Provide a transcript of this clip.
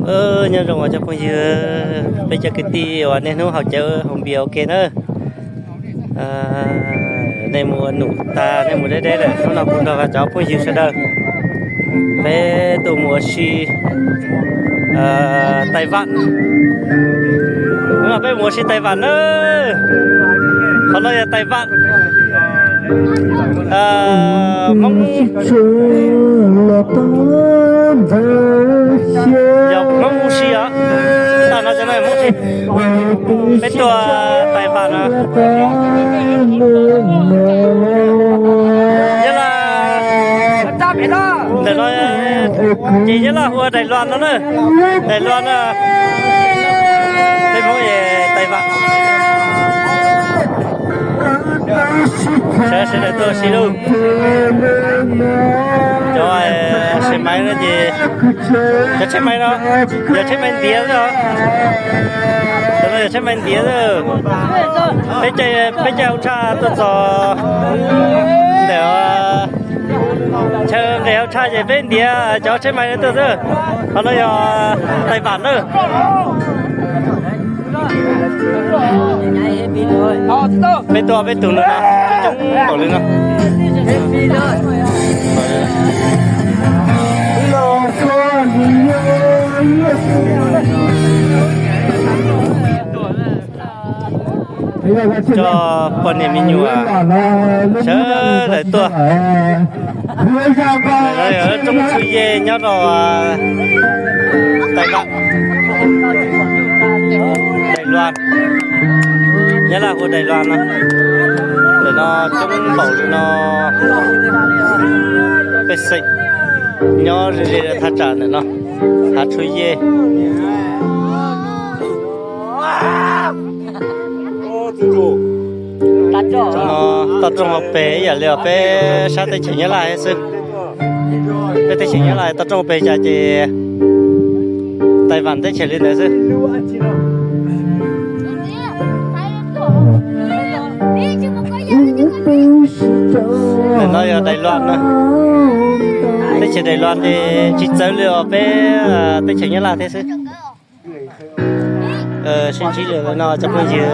Nyob zoo os cov phooj ywg, peb cov kwv tij uas niaj hnub haus cawv haus npias ua ke na. Nej mus ua num tag, nej mus deb deb lawm, hnub no kuv nrog cov phooj ywg sawv daws peb tuaj mus ua si Taiv Vam. Hnub no peb mus ua si Taiv Vam na. Qhov no yog Taiv Vam. Hmoob, yog Hmoob si os. Tag no cov no Hmoob si. Peb tuaj Taiv Vam no. Yog laj, ntawm no ces yog laj hu ua Daim Luas no na. Daim Luas no. Peb Hmoob Taiv Vam. Sawv sawv daws tuaj si lauj. Cov xe máy no ces, cov xe máy no, yog xe máy ntiav xwb os. Cov no yog xe máy ntiav xwb. Peb caij, peb caij hauv tshaj tuaj txog ntawm, chaw nqes hauv tshaj ces peb ntiav cov xe máy no tuaj xwb. Qhov no yog Taiv Vam na. Peb tuaj peb tus no, coob npaum li no. Cov poj niam me nyuam sawv daws tuaj. Lawv yog lub roob Tshuj Yej nyob rau Taiv Vam, Daim Luas, nyob laj hu Daim Luas no. Ntawm no coob npaum li no, pej xeem nyob ze ze thaj tsam ntawm no, hav Tshuj Yej. Toj roob hauv pes ib yam li os, peb sab teb chaws Nyab Laj xwb. Peb teb chaws Nyab Laj toj roob hauv pes cas ces Taiv Vam teb chaws li ntawd xwb. Ntawm no yog Daim Luas no. Teb chaws Daim Luas ces tsis txawv li os peb teb chaws Nyab Laj thiab xwb. Sib ntsib li no cov phooj ywg.